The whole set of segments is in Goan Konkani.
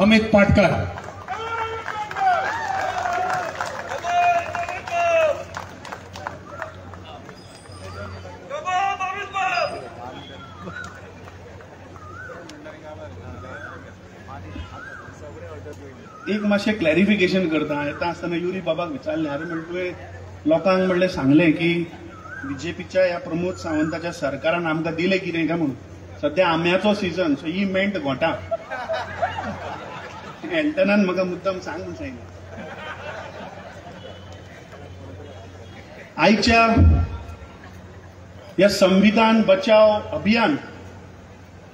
अमित पाटकर. एक मातशें क्लॅरिफिकेशन करता. येता आसतना युरी बाबाक विचारलें, अरे म्हणलें तुवें लोकांक म्हणलें सांगलें की बीजेपीच्या ह्या प्रमोद सावंताच्या सरकारान आमकां दिलें कितें काय म्हणून. सद्या आंब्याचो सिजन, सो ही मेंट घोटा. एल्टनान म्हाका मुद्दम सांग म्हूण सांगलें. आयच्या ह्या संविधान बचाव अभियान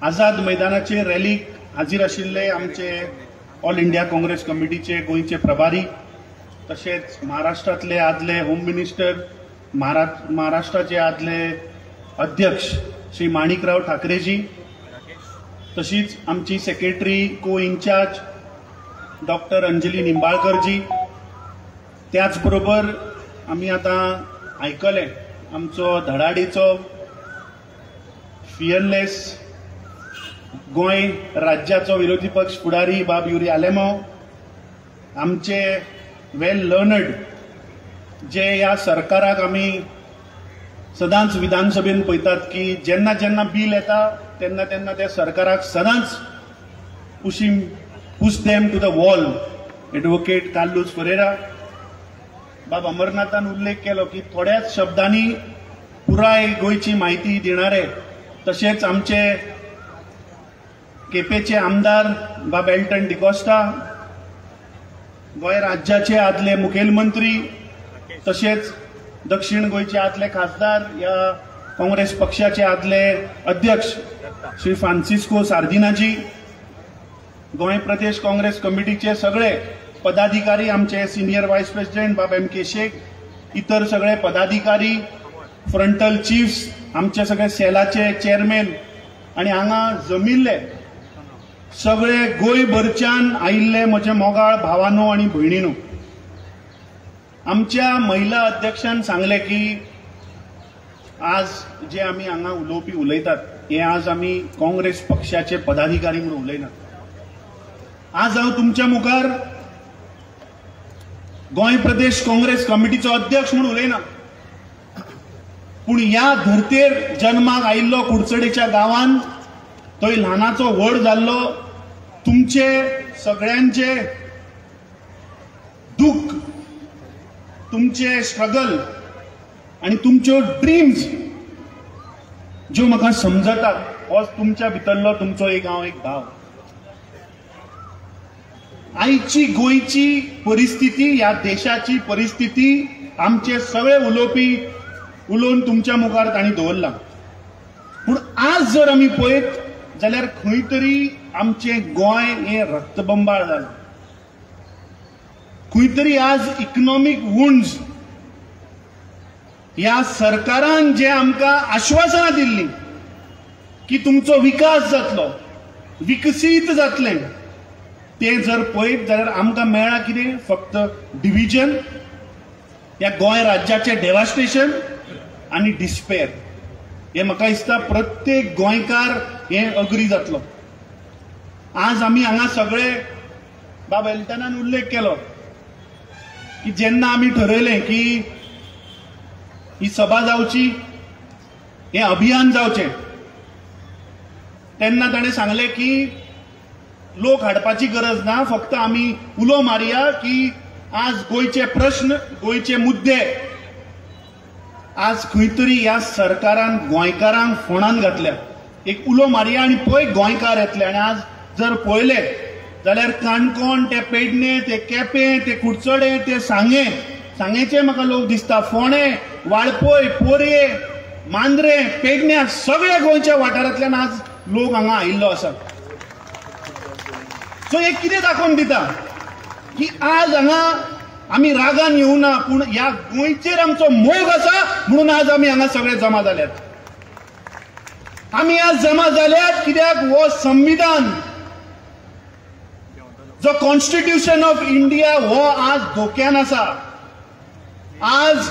आझाद मैदानाचे रॅलीक हाजीर आशिल्ले आमचे ऑल इंडिया काँग्रेस कमिटीचे गोंयचे प्रभारी, तशेंच महाराष्ट्रांतले आदले होम मिनिस्टर, महाराष्ट्राचे आदले अध्यक्ष श्री माणिकराव ठाकरेजी, तशीच आमची सेक्रेटरी को इन्चार्ज डॉक्टर अंजली निंबाळकरजी, त्याच बरोबर आमी आतां आयकलें आमचो धडाडीचो फियरलेस गोंय राज्याचो विरोधी पक्ष फुडारी बाब युरी आलेमाव, आमचे वेल लर्नड जे ह्या सरकाराक आमी सदांच विधानसभेन पळयतात की जेन्ना जेन्ना बील येता तेन्ना तेन्ना त्या सरकाराक सदांच push them to the wall, advocate Carlos Ferreira. बाब अमरनाथान उल्लेख केलो की थोड्याच शब्दांनी पुराय गोंयची म्हायती दिणारे, तशेंच आमचे केपेचे आमदार बाब एल्टन डिकॉस्टा, गोंय राज्याचे आदले मुखेलमंत्री, तशेंच दक्षिण गोंयचे आदले खासदार ह्या काँग्रेस पक्षाचे आदले अध्यक्ष श्री फ्रांसिस्को सार्दिनाजी, गोंय प्रदेश काँग्रेस कमिटीचे सगळे पदाधिकारी, आमचे सिनियर व्हायस प्रेसिडेंट बाब एम के शेख, इतर सगळे पदाधिकारी, फ्रंटल चीफ्स, आमचे सगळे सेलाचे चेअरमॅन आनी हांगा जमिल्ले सगळे गोंयभरच्यान आयिल्ले म्हजे मोगाळ भावानो आनी भयणीनो. आमच्या महिला अध्यक्षान सांगलें की आज जे आमी हांगा उलोवपी उलयतात हे आज आमी काँग्रेस पक्षाचे पदाधिकारी म्हणून उलयनात. आज हांव तुमच्या मुखार गोंय प्रदेश काँग्रेस कमिटीचो अध्यक्ष म्हणून उलयना, पूण ह्या धर्तेर जन्माक आयिल्लो कुडचडेच्या गांवान थंय ल्हानाचो व्हड जाल्लो तुमचे सगळ्यांचे दुःख, तुमचे स्ट्रगल आनी तुमच्यो ड्रीम्स ज्यो म्हाका समजतात, हो तुमच्या भितरलो तुमचो एक हांव एक भाव. आयची गोंयची परिस्थिती, ह्या देशाची परिस्थिती आमचे सगळे उलोवपी उलोवन तुमच्या मुखार तांणी दवरला. पूण आज जर आमी पळयत जाल्यार खंय तरी आमचें गोंय हें रक्तबंबाळ जालां. खंय तरी आज इकनॉमीक वुंड्स ह्या सरकारान जे आमकां आश्वासनां दिल्लीं की तुमचो विकास जातलो, विकसीत जातलें, तें जर पळयत जाल्यार आमकां मेळ्ळां कितें? फक्त डिविजन, ह्या गोंय राज्याचें डेवास्टेशन आनी डिस्पेर. हें म्हाका दिसता प्रत्येक गोंयकार हें अग्री जातलो. आज आमी हांगा सगळे, बाब एल्टनान उल्लेख केलो की जेन्ना आमी ठरयलें की ही सभा जावची, हें अभियान जावचें, तेन्ना ताणें सांगलें की लोक हाडपाची गरज ना, फक्त आमी उलो मारया की आज गोंयचे प्रश्न, गोंयचे मुद्दे आज खंय तरी ह्या सरकारान गोंयकारांक फोंडान घातल्या. एक उलो मारया आनी पळय गोंयकार येतले. आनी आज जर पळयले जाल्यार काणकोण ते पेडणे ते केपें ते कुडचडे ते सांगें, सांगेचे म्हाका लोक दिसता, फोंडें, वाळपय, पोरये, मांद्रें, पेडण्या, सगळ्या गोंयच्या वाठारांतल्यान आज लोक हांगा आयिल्लो आसा. सो हे कितें दाखोवन दिता की आज हांगा आमी रागान येवना, पूण ह्या गोंयचेर आमचो मोग आसा म्हणून आज आमी हांगा सगळे जमा जाल्यात. आमी आज जमा जाल्यात कित्याक हो संविधान जो कॉन्स्टिट्यूशन ऑफ इंडिया हो आज धोक्यान आसा. आज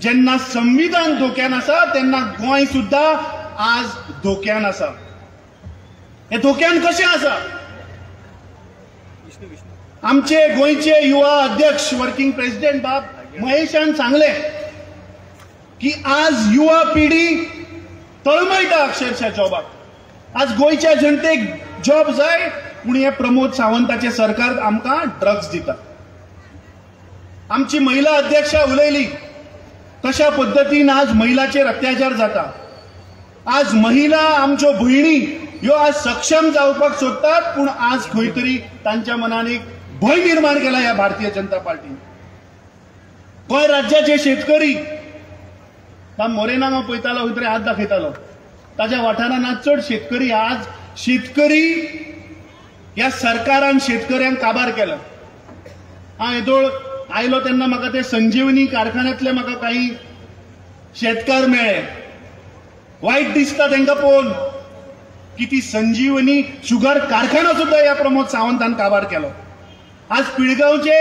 जेन्ना संविधान धोक्यान आसा तेन्ना गोंय सुद्दां आज धोक्यान आसा. हे धोक्यान कशें आसा? आमचे गोंयचे युवा अध्यक्ष वर्किंग प्रेसिडेंट बाब महेशान सांगले की आज युवा पिढी तळमळटा अक्षरशः जॉबाक. आज गोंयच्या जनतेक जॉब जाय, पूण हे प्रमोद सावंताचे सरकार आमकां ड्रग्स दिता. आमची महिला अध्यक्षा उलयली कशा पद्दतीन आज महिलाचेर अत्याचार जाता. आज महिला आमच्यो भयणी ह्यो आज सक्षम जावपाक सोदतात, पूण आज खंय तरी तांच्या मनान एक भंय निर्माण केला ह्या भारतीय जनता पार्टीन. गोंय राज्याचे शेतकरी मोरेनाक हांव पळयतालो, खंय तरी हात दाखयतालो, ताज्या वाठारान आज चड शेतकरी, आज शेतकरी ह्या सरकारान शेतकऱ्यांक काबार केला. हांव येदोळ आयलो तेन्ना म्हाका ते संजीवनी कारखान्यांतले म्हाका काही शेतकार मेळ्ळे. वायट दिसता तांकां पळोवन की ती संजीवनी शुगर कारखाना सुद्दां ह्या प्रमोद सावंतान काबार केलो. आज पिळगांवचे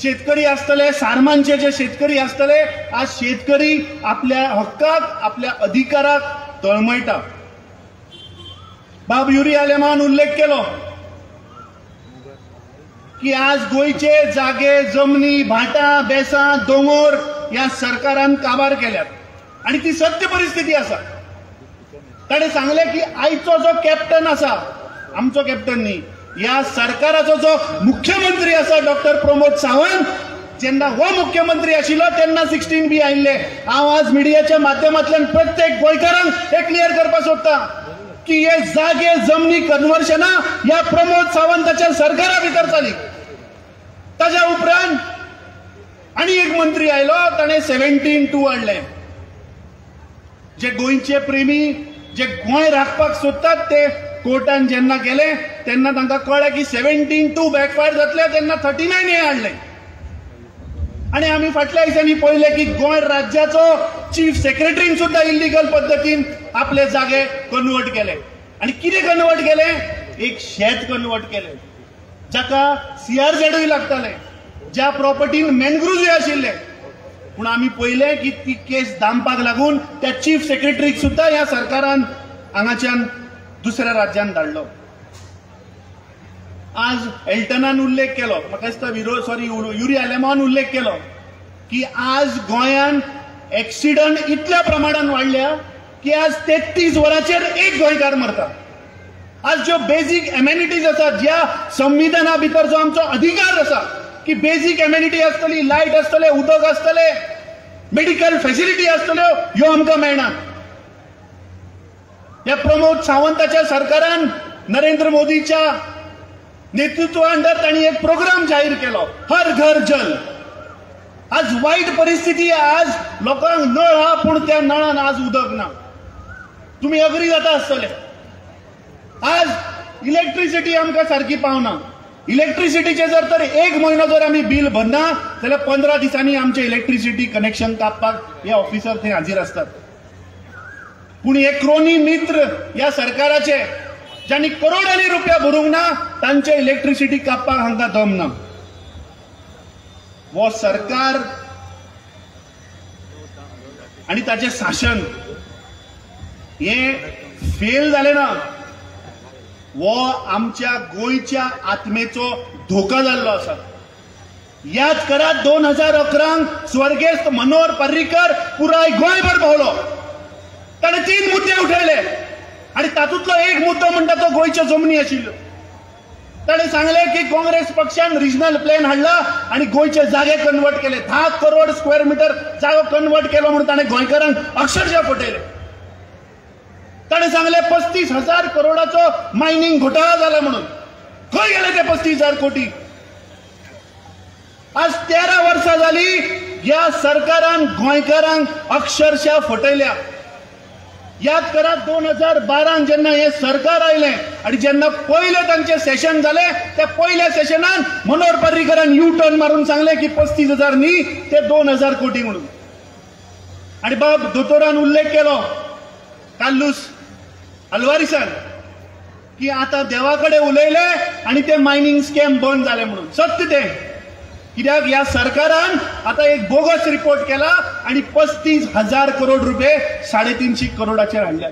शेतकरी आसतले, सारमानचे जे शेतकरी आसतले, आज शेतकरी आपल्या हक्काक आपल्या अधिकाराक तळमळटा. बाब युरी आलेमान उल्लेख केलो की आज गोंयचे जागे, जमनी, भाटां बेसां, दोंगोर ह्या सरकारान काबार केल्यात आनी ती सत्य परिस्थिती आसा. ताणें सांगलें की आयचो जो कॅप्टन आसा, आमचो कॅप्टन न्ही, ह्या सरकाराचो जो मुख्यमंत्री आसा डॉक्टर प्रमोद सावंत, जेन्ना हो मुख्यमंत्री आशिल्लो तेन्ना 16B आयिल्ले. हांव आज मिडियाच्या माध्यमांतल्यान प्रत्येक गोंयकारांक हें क्लियर करपाक सोदता की हे जागे जमनी कन्वर्शनां ह्या प्रमोद सावंताच्या सरकारा भितर जाली. ताज्या उपरांत आनी एक मंत्री आयलो, ताणें 17(2) हाडलें. जे गोंयचे प्रेमी, जे गोंय राखपाक सोदतात ते कोर्टान जेन्ना गेले तेन्ना तांकां कळ्ळें की 17(2) बॅकफायर जातले, तेन्ना 39A हाडलें. आनी आमी फाटल्या दिसांनी पळयलें की गोंय राज्याचो चीफ सेक्रेटरीन सुद्दां इल्लिगल पद्दतीन आपले जागे कन्वर्ट केले. आनी कितें कन्वर्ट केलें? एक शेत कन्वर्ट केलें जाका सीआरझेडूय लागतालें, ज्या प्रॉपर्टीन मॅनग्रुव्जूय आशिल्ले. पूण आमी पळयलें की ती केस दामपाक लागून त्या चीफ सेक्रेटरीक सुद्दां ह्या सरकारान हांगाच्यान दुसऱ्या राज्यान धाडलो. आज एल्टनान उल्लेख केलो, म्हाका दिसता युरी आलेमान उल्लेख केलो की आज गोंयान एक्सिडंट इतल्या प्रमाणान वाडल्या की आज 33 वरांचेर एक गोंयकार मरता. आज ज्यो बेजीक एमेनिटीज आसात, ज्या संविधाना भितर जो आमचो अधिकार आसा की बेजीक एमेनिटी आसतली, लायट आसतले, उदक आसतले, मेडिकल फेसिलिटी आसतल्यो, ह्यो आमकां मेळना. ह्या प्रमोद सावंताच्या सरकारान नरेंद्र मोदीच्या नेतृत्वा अंडर तांणी एक प्रोग्राम जाहीर केलो, हर घर जल. आज वायट परिस्थिती, आज लोकांक नळ हा पूण त्या नळान आज उदक ना. तुमी अग्री जाता आसतले. आज इलेक्ट्रिसिटी आमकां सारकी पावना. इलेक्ट्रिसिटीचे जर तर एक म्हयनो जर आमी बील भरना जाल्यार 15 दिसांनी आमचे इलेक्ट्रिसिटी कनेक्शन कापपाक हे ऑफिसर थंय हाजीर आसतात. पूण हे क्रोनी मित्र ह्या सरकाराचे ज्यांनी करोडांनी रुपया भरूंक ना तांचे इलेक्ट्रिसिटी कापपाक हांकां दम ना. हो सरकार आनी ताचें शासन हे फेल जालें ना, हो आमच्या गोंयच्या आत्मेचो धोका जाल्लो आसा. याद करात 2011 स्वर्गेस्त मनोहर पर्रीकर पुराय गोंयभर भोंवलो, ताणें 3 मुद्दे उठयले आनी तातूंतलो एक मुद्दो म्हणटा तो गोंयच्यो जमनी आशिल्ल्यो. ताणें सांगलें की काँग्रेस पक्षान रिजनल प्लॅन हाडला आनी गोंयचे जागे कन्वर्ट केले, 10 करोड स्क्वेअर मिटर जागो कन्वर्ट केलो म्हणून ताणें गोंयकारांक अक्षरशः फटयले. ताणें सांगलें 35,000 करोडाचो मायनिंग घोटाळा जाला म्हणून, खंय गेले ते 35,000 कोटी? आज 13 वर्सां जाली ह्या सरकारान गोंयकारांक अक्षरशः फटयल्या. याद करात 2012 जेन्ना हे सरकार आयलें आनी जेन्ना पयलें तांचें सेशन जालें त्या पयल्या सेशनान मनोहर पर्रीकरान यू टर्न मारून सांगलें की 35,000 न्ही ते 2,000 कोटी म्हणून. आनी बाब दोतोरान उल्लेख केलो कार्लूस अल्वारिसान की आतां देवा कडेन उलयले आनी ते मायनिंग स्कॅम बंद जाले म्हणून. सत्य तें, कित्याक ह्या सरकारान आतां एक बोगस रिपोर्ट केला आनी 35,000 करोड रुपये 350 करोडाचेर हाडल्यात.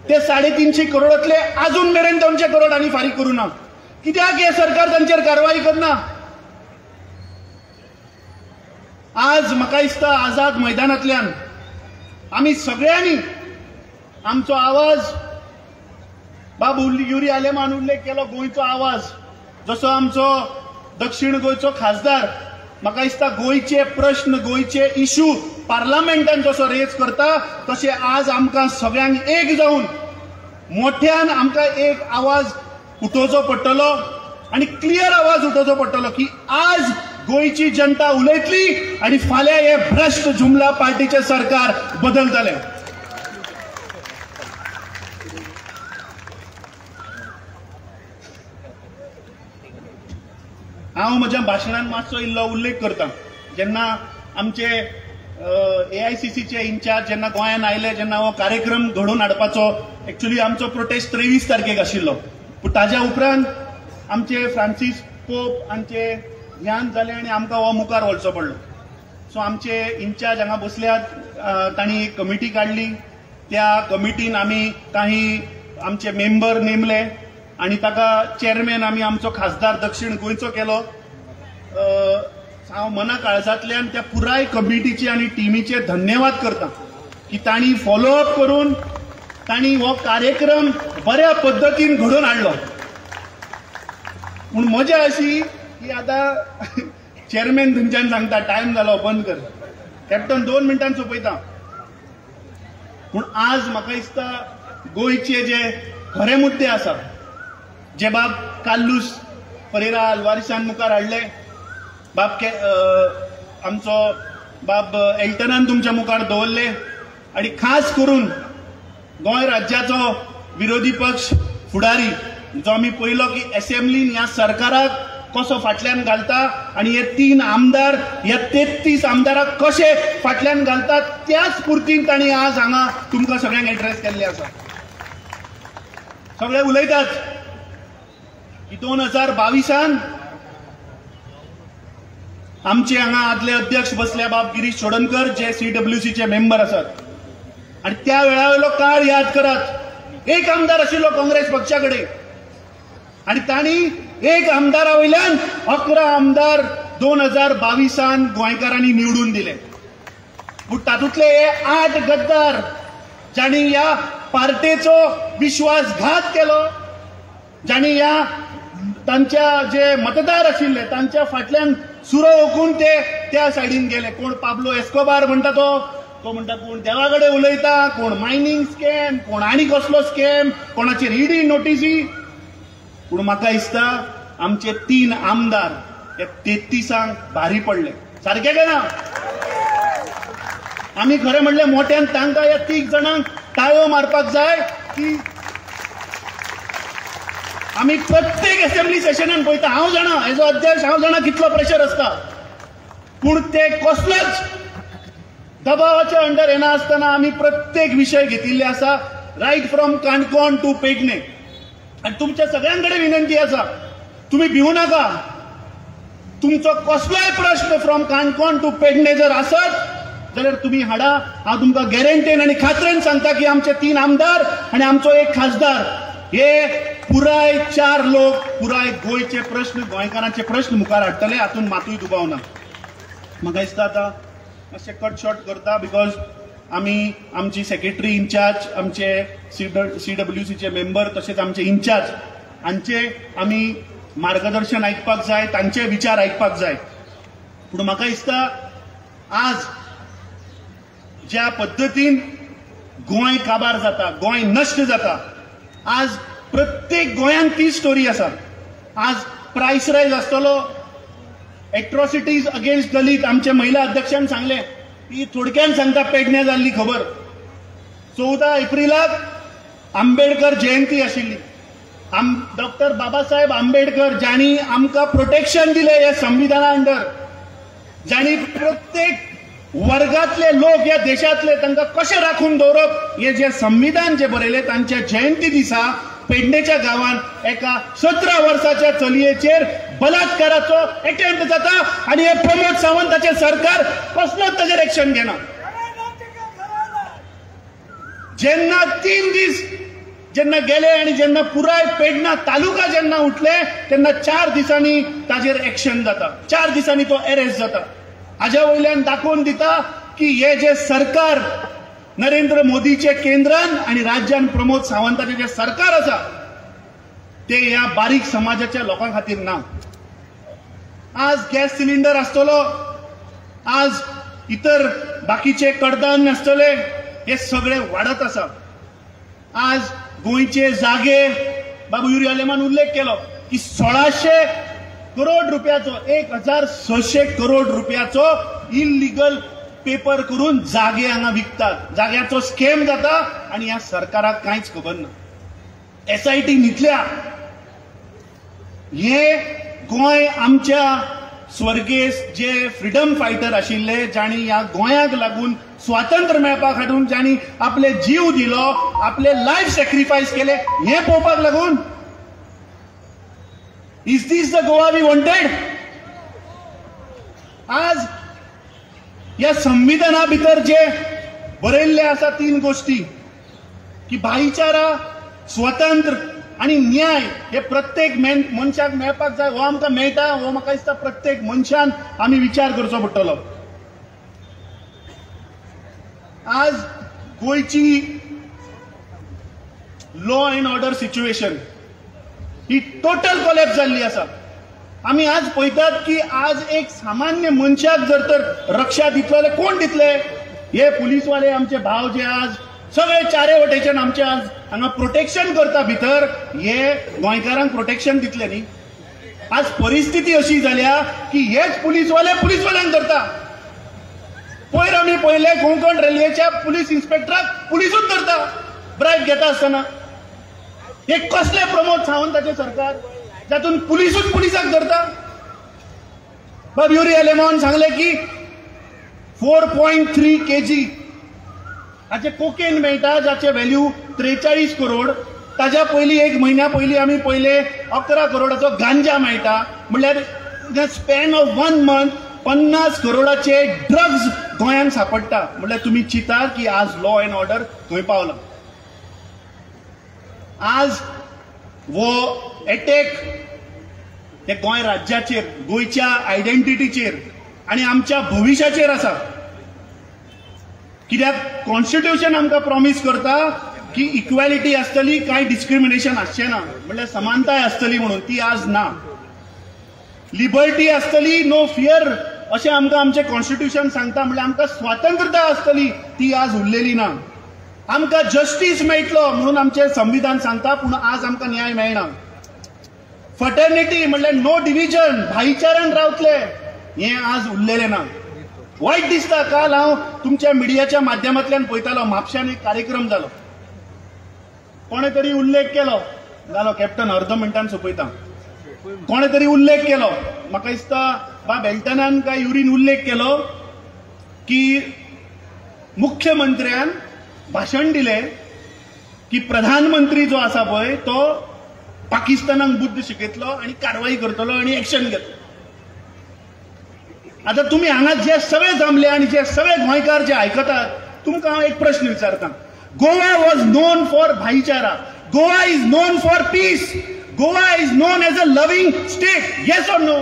ते 350 करोडांतले अजून मेरेन 200 करोड आनी फारीक करूं ना. कित्याक हे सरकार तांचेर कारवाई करना? आज म्हाका दिसता आझाद मैदानांतल्यान आमी सगळ्यांनी आमचो आवाज, बाब युरी आलेमान उल्लेख केलो गोंयचो आवाज, जसो आमचो दक्षिण गोंयचो खासदार म्हाका दिसता गोंयचे प्रश्न, गोंयचे इशू पार्लमेंटान जसो रेज करता तशें आज आमकां सगळ्यांक एक जावन मोठ्यान आमकां एक आवाज उठोवचो पडटलो आनी क्लियर आवाज उठोवचो पडटलो की आज गोंयची जनता उलयतली आनी फाल्यां हे भ्रश्ट जुमला पार्टीचें सरकार बदलतलें. हांव म्हज्या भाशणान मातसो इल्लो उल्लेख करता. जेन्ना आमचे AICCचे इन्चार्ज जेन्ना गोंयांत आयले, जेन्ना हो कार्यक्रम घडोवन हाडपाचो, एक्चुअली आमचो प्रोटेस्ट 23 तारखेक आशिल्लो, पूण ताज्या उपरांत आमचे फ्रांसीस पोप हांचे ध्यान जालें आनी आमकां हो मुखार वचचो पडलो. सो आमचे इन्चार्ज हांगा बसल्यात, तांणी एक कमिटी काडली. त्या कमिटीन आमी काही आमचे मेंबर नेमले आनी ताका चेअरमॅन आमी आमचो खासदार दक्षिण गोंयचो केलो. हांव मना काळजांतल्यान त्या पुराय कमिटीचे आनी टिमीचे धन्यवाद करता की तांणी फॉलोअप करून तांणी हो कार्यक्रम बऱ्या पद्दतीन घडोवन हाडलो. पूण मजा अशी की आतां चेअरमॅन थंयच्यान सांगता टायम जालो बंद कर, कॅप्टन 2 मिनटान सोंपयता. पूण आज म्हाका दिसता गोंयचे जे खरे मुद्दे आसा, जे बाब कार्लूस परेरा अल्वारिसान मुखार हाडले, बाब आमचो बाब एल्टनान तुमच्या मुखार दवरले, आनी खास करून गोंय राज्याचो विरोधी पक्ष फुडारी जो आमी पळयलो की एसेंब्लीन ह्या सरकाराक कसो फाटल्यान घालता आनी हे 3 आमदार ह्या 33 आमदाराक कशे फाटल्यान घालता, त्याच पुर्तीन तांणी आज हांगा तुमकां सगळ्यांक एड्रेस केल्ले आसा. सगळे उलयतात की 2022 आमचे हांगा आदले अध्यक्ष बसल्या बाब गिरीश चोडणकर जे CWCचे मेंबर आसात, आनी त्या वेळा वयलो काळ याद करात, एक आमदार आशिल्लो काँग्रेस पक्षा कडेन आनी तांणी एक आमदारा वयल्यान 11 आमदार 2022 गोंयकारांनी निवडून दिले. पूण तातूंतले हे 8 गद्दार जांणी ह्या पार्टेचो विश्वासघात केलो, जांणी ह्या तांच्या जे मतदार आशिल्ले तांच्या फाटल्यान सुरो ओकून ते त्या सायडीन गेले. कोण पाब्लो एस्कोबार म्हणटा तो म्हणटा कोण देवा कडेन उलयता, कोण मायनींग स्कॅम, कोण आनी कसलो स्कॅम, कोणाचेर ईडी नोटीसी. पूण म्हाका दिसता आमचे 3 आमदार हे 33 भारी पडले. सारकें काय ना? आमी खरें म्हणलें मोठ्यान तांकां ह्या 3 जाणांक टाळयो मारपाक जाय की आमी प्रत्येक असेंब्ली सेशनान पळयता. हांव जाणा एज अ अध्यक्ष हांव जाणा कितलो प्रेशर आसता, पूण ते कसलोच दबावाच्या अंडर येना आसतना आमी प्रत्येक विशय घेतिल्ले आसा, right from Canacona to Pernem. आनी तुमच्या सगळ्यां कडेन विनंती आसा, तुमी भिवू नाका. तुमचो कसलोय प्रश्न फ्रॉम काणकोण टू पेडणे जर आसत जाल्यार तुमी हाडा. हांव तुमकां गॅरंटीन आनी खात्रेन सांगता की आमचे 3 आमदार आनी आमचो एक खासदार हे पुराय 4 लोक पुराय गोंयचे प्रश्न, गोंयकारांचे प्रश्न मुखार हाडटले, हातूंत मातूय दुबाव ना. म्हाका दिसता आतां मातशें कट शॉर्ट करता because आमी आमची सेक्रेटरी इन्चार्ज, आमचे CWCचे मेंबर तशेंच आमचे इन्चार्ज हांचे आमी मार्गदर्शन आयकपाक जाय, तांचे विचार आयकपाक जाय. पूण म्हाका दिसता आज ज्या पद्दतीन गोंय काबार जाता, गोंय नश्ट जाता, आज प्रत्येक गोंयांत ती स्टोरी आसा. आज प्रायस रायज आसतलो, एट्रॉसिटीज अगेन्स्ट दलीत आमच्या महिला अध्यक्षान सांगलें, ती थोडक्यान सांगता पेडण्या जाल्ली खबर. 14 एप्रिलाक आंबेडकर जयंती आशिल्ली. डॉक्टर बाबासाहेब आंबेडकर जांणी आमकां प्रोटेक्शन दिलें ह्या संविधाना अंडर, जांणी प्रत्येक वर्गातले लोक ह्या देशांतले तांकां कशें राखून दवरप हे जे संविधान जे बरयलें तांच्या जयंती दिसा पेडणेच्या गांवांत एका 17 वर्साच्या चलयेचेर बलात्काराचो एटेम्प्ट जाता आनी हे प्रमोद सावंताचें सरकार कसलोच ताचेर एक्शन घेना. जेन्ना 3 दीस जेन्ना गेले आनी जेन्ना पुराय पेडणा तालुका जेन्ना उठले तेन्ना 4 दिसांनी ताजेर एक्शन जाता, 4 दिसांनी तो अरेस्ट जाता। हाज्या वयल्यान दाखोवन दिता की हे जे सरकार नरेंद्र मोदीचे केंद्रान आनी राज्यान प्रमोद सावंताचे जे सरकार आसा ते ह्या बारीक समाजाच्या लोकां खातीर ना। आज गॅस सिलिंडर आसतलो, आज इतर बाकीचे कडधान्य आसतले, हे सगळे वाडत आसा। आज गोंयचे जागे बाबू युरी आलेमान उल्लेख केलो की 1600 करोड रुपयाचो 1600 करोड रुपयाचो इलिगल पेपर करून जागे हांगा विकतात, जाग्याचो स्कॅम जाता आनी ह्या सरकाराक कांयच खबर ना। एसआयटी न्हिदल्या। हे गोंय आमच्या स्वर्गेस्त जे फ्रिडम फायटर आशिल्ले, जांणी ह्या गोंयाक लागून स्वातंत्र्य मेळपाक हाडून जांणी आपले जीव दिलो, आपले लायफ सॅक्रिफायस केले, हे पळोवपाक लागून is this the Goa we wanted? आज ह्या संविधाना भितर जे बरयल्ले आसा 3 गोष्टी की भाईचारा, स्वतंत्र आनी न्याय हे प्रत्येक मनशाक मेळपाक जाय। हो आमकां मेळटा, हो म्हाका दिसता प्रत्येक मनशान आमी विचार करचो पडटलो। आज गोंयची law and order situation he total collapse जाल्ली आसा। आमी आज पळयतात की आज एक सामान्य मनशाक जर तर रक्षा दितलो जाल्यार कोण दितले? हे पुलीसवाले आमचे भाव जे आज सगळे चारे वटेच्यान आमचे आज हांगा प्रोटेक्शन करता भितर, हे गोंयकारांक प्रोटेक्शन दितले न्ही। आज परिस्थिती अशी जाल्या की हेच पुलीसवाले पुलीसवाल्यांक धरता। पयर आमी पळयले कोंकण रेल्वेच्या पुलीस इन्स्पेक्टराक पुलिसूच धरता ब्रायब घेता आसतना। हे कसले प्रमोद सावंताचे सरकार जातून पुलिसूच पुलिसाक धरता? बाब युरी आलेमान सांगले की 4.3 kg हाचे कोकेन मेळटा जाचे व्हॅल्यू 43 करोड। ताज्या पयलीं एक म्हयन्या पयलीं आमी पयले 11 करोडाचो गांजा मेळटा, म्हणल्यार स्पॅन ऑफ 1 मंथ 50 करोडाचे ड्रग्ज गोंयांत सापडटा। म्हणल्यार तुमी चिंतात की आज लॉ अँड ऑर्डर खंय पावला। आज वो एटॅक हे गोंय राज्याचेर, गोंयच्या आयडेंटिटीचेर आनी आमच्या भविश्याचेर आसा। कित्याक कॉन्स्टिट्युशन आमकां प्रॉमीस करता की इक्वॅलिटी आसतली, कांय डिस्क्रिमिनेशन आसचें ना, म्हणल्यार समानताय आसतली म्हणून, ती आज ना। लिबर्टी आसतली, नो फियर अशें आमकां आमचें कॉन्स्टिट्युशन सांगता, म्हणल्यार आमकां स्वातंत्रता आसतली, ती आज उरलेली ना। आमकां जस्टीस मेळटलो म्हणून आमचें संविधान सांगता, पूण आज आमकां न्याय मेळना। फटर्निटी म्हणल्यार नो डिविजन, भाईचारान रावतले, हें आज उरलेलें ना। वायट दिसता। काल हांव तुमच्या मिडियाच्या माध्यमांतल्यान पळयतालो, म्हापश्यान एक कार्यक्रम जालो, कोणे तरी उल्लेख केलो, जालो कॅप्टन अर्द मिनटान सोंपयता, कोणे तरी उल्लेख केलो, म्हाका दिसता बाब एल्टनान काय युरीन उल्लेख केलो की मुख्यमंत्र्यान भाशण दिलें की प्रधानमंत्री जो आसा पळय तो पाकिस्तानाक बुद्द शिकयतलो आनी कारवाई करतलो आनी एक्शन घेतलो। आतां तुमी हांगा जे सगळे जमले आनी जे सगळे गोंयकार जे आयकतात, तुमकां हांव एक प्रश्न विचारता। गोवा वॉज नोन फॉर भाईचारा, Goa is known for peace, Goa is known as a loving state, yes or no?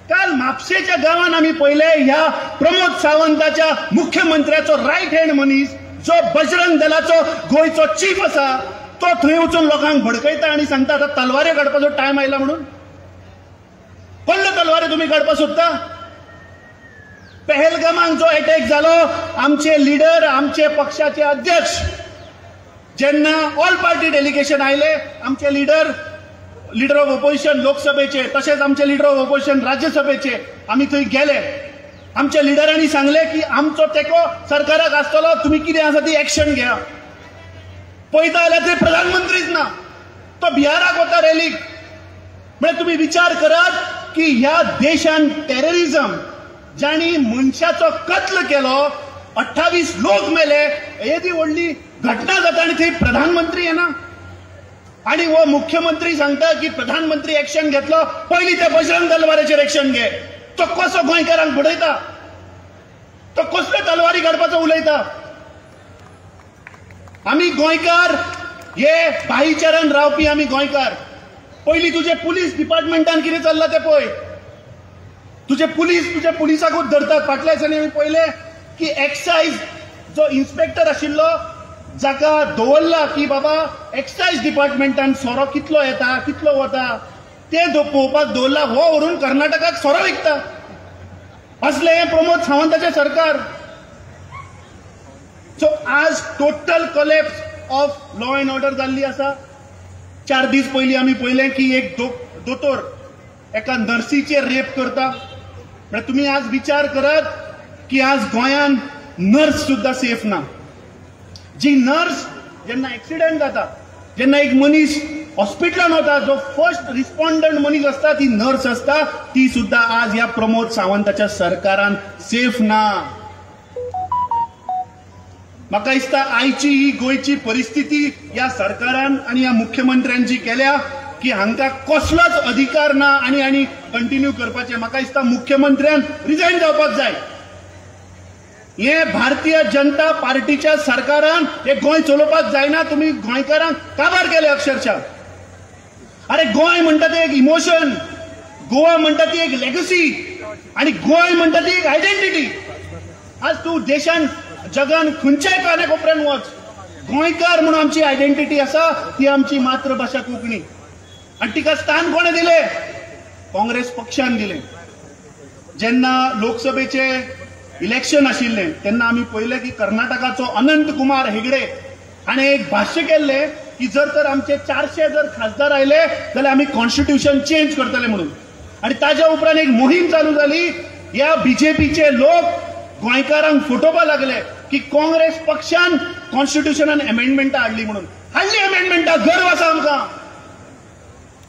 काल म्हापशेच्या गांवान आमी पळयले ह्या प्रमोद सावंताच्या मुख्यमंत्र्याचो रायट हँड मनीस जो बजरंग दलाचो गोंयचो चीफ आसा तो थंय वचून लोकांक भडकयता आनी सांगता आतां तलवारे काडपाचो टायम आयला म्हणून। कसल्यो तलवारे तुमी काडपाक सोदता? पहलगामाक जो अटॅक जालो, आमचे लिडर, आमचे पक्षाचे अध्यक्ष जेन्ना ऑल पार्टी डेलिगेशन आयले, आमचे लिडर, लिडर ऑफ ओपोजिशन लोकसभेचे तशेंच आमचे लिडर ऑफ ओपोजिशन राज्यसभेचे, आमी थंय गेले, आमच्या लिडरांनी सांगले की आमचो तेंको सरकाराक आसतलो, तुमी कितें आसा ती एक्शन घेया। पळयता जाल्यार थंय प्रधानमंत्रीच ना, तो बिहाराक वता रॅलीक। म्हळ्यार तुमी विचार करात की ह्या देशान टेररिझम जांणी मनशाचो कत्ल केलो, 28 लोक मेले, येदी व्हडली घटना जाता आनी थंय प्रधानमंत्री येना आनी हो मुख्यमंत्री सांगता की प्रधानमंत्री एक्शन घेतलो, पयलीं त्या बजरंग दलवाराचेर एक्शन घे। तो कसो गोंयकारांक बडयता, तो कसल्यो तलवारी काडपाचो उलयता। आमी गोंयकार हे भाईचारान रावपी आमी गोंयकार. पयलीं तुजे पुलीस डिपार्टमेंटान कितें चल्लां तें पळय. तुजे पुलीस तुज्या पुलिसाकूच धरतात. फाटल्या दिसांनी आमी पळयलें की एक्सायज जो इन्स्पेक्टर आशिल्लो जाका दवरला की बाबा एक्सायज डिपार्टमेंटान सोरो कितलो येता कितलो वता ते पळोवपाक दवरला, हो व्हरून कर्नाटकाक सोरो विकता. असलें हें प्रमोद सावंताचें सरकार. सो आज total collapse of law and order जाल्ली आसा. 4 दीस पयलीं आमी पळयलें की एक दोतोर एका नर्सीचेर रेप करता. म्हळ्यार तुमी आज विचार करात की आज गोंयांत नर्स सुद्दां सेफ ना. जी नर्स जेन्ना एक्सिडंट जाता, जेन्ना एक मनीस हॉस्पिटलान वता, जो फर्स्ट रिस्पॉन्डंट मनीस आसता ती नर्स आसता, ती सुद्दां आज ह्या प्रमोद सावंताच्या सरकारान सेफ ना. म्हाका दिसता आयची ही गोंयची परिस्थिती ह्या सरकारान आनी ह्या मुख्यमंत्र्यान जी केल्या की हांकां कसलोच अधिकार ना आनी आनी कंटिन्यू करपाचें. म्हाका दिसता मुख्यमंत्र्यान रिजायन जावपाक जाय. हे भारतीय जनता पार्टीच्या सरकारान हे गोंय चलोवपाक जायना. तुमी गोंयकारांक काबार केले अक्षरशः. अरे गोंय म्हणटा तें एक इमोशन, गोवा म्हणटा ती एक लेगसी आनी गोंय म्हणटा ती एक आयडेंटिटी. आज तूं देशान जगान खंयच्याय काना कोपऱ्यान वच, गोंयकार म्हणून आमची आयडेंटिटी आसा ती आमची मातृभाशा कोंकणी. आनी तिका स्थान कोणें दिलें? काँग्रेस पक्षान दिलें. जेन्ना लोकसभेचे इलेक्शन आशिल्लें तेन्ना आमी पळयलें की कर्नाटकाचो अनंत कुमार हेगडे हाणें एक भाश्य केल्लें की जर तर आमचे 400 जर खासदार आयले जाल्यार आमी कॉन्स्टिट्युशन चेंज करतले म्हणून. आनी ताज्या उपरांत एक मोहीम चालू जाली. ह्या बीजेपीचे लोक गोंयकारांक फटोवपाक लागले की काँग्रेस पक्षान कॉन्स्टिट्युशनान अमेंडमेंटां हाडली म्हणून. हाडली अमेंडमेंटां, गर्व आसा आमकां.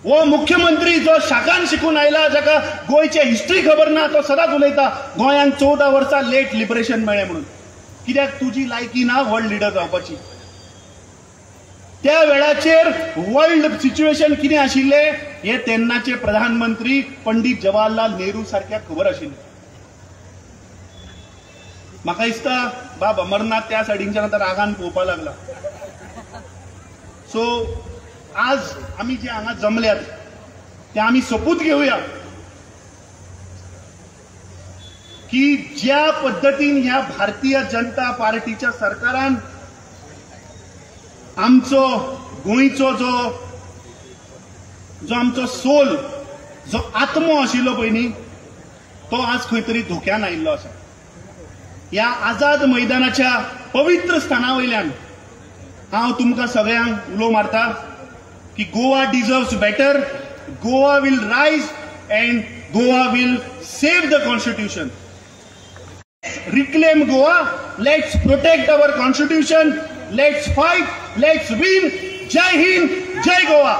हो मुख्यमंत्री जो शाखान शिकून आयला, जाका गोंयचे हिस्ट्री खबर ना, तो सदांच उलयता गोंयांक 14 वर्सां लेट लिबरेशन मेळ्ळें म्हणून. कित्याक तुजी लायकी ना वर्ल्ड लिडर जावपाची. त्या वेळाचेर वर्ल्ड सिच्युएशन कितें आशिल्लें हें तेन्नाचे प्रधानमंत्री पंडित जवाहरलाल नेहरू सारक्या खबर आशिल्लें. म्हाका दिसता बाब अमरनाथ त्या सायडीनच्यान आतां रागान पळोवपाक लागला. सो आज आमी जे हांगा जमल्यात ते आमी सोपूत घेवया की ज्या पद्दतीन ह्या भारतीय जनता पार्टीच्या सरकारान आमचो गोंयचो जो जो आमचो सोल, जो आत्मो आशिल्लो पळय न्ही, तो आज खंय तरी धोक्यान आयिल्लो आसा. ह्या आझाद मैदानाच्या पवित्र स्थाना वयल्यान हांव तुमकां सगळ्यांक उलो मारता की Goa deserves better, Goa will rise and Goa will save the constitution. Reclaim Goa, let's protect our constitution, let's fight, let's win. Jai Hind, Jai Goa.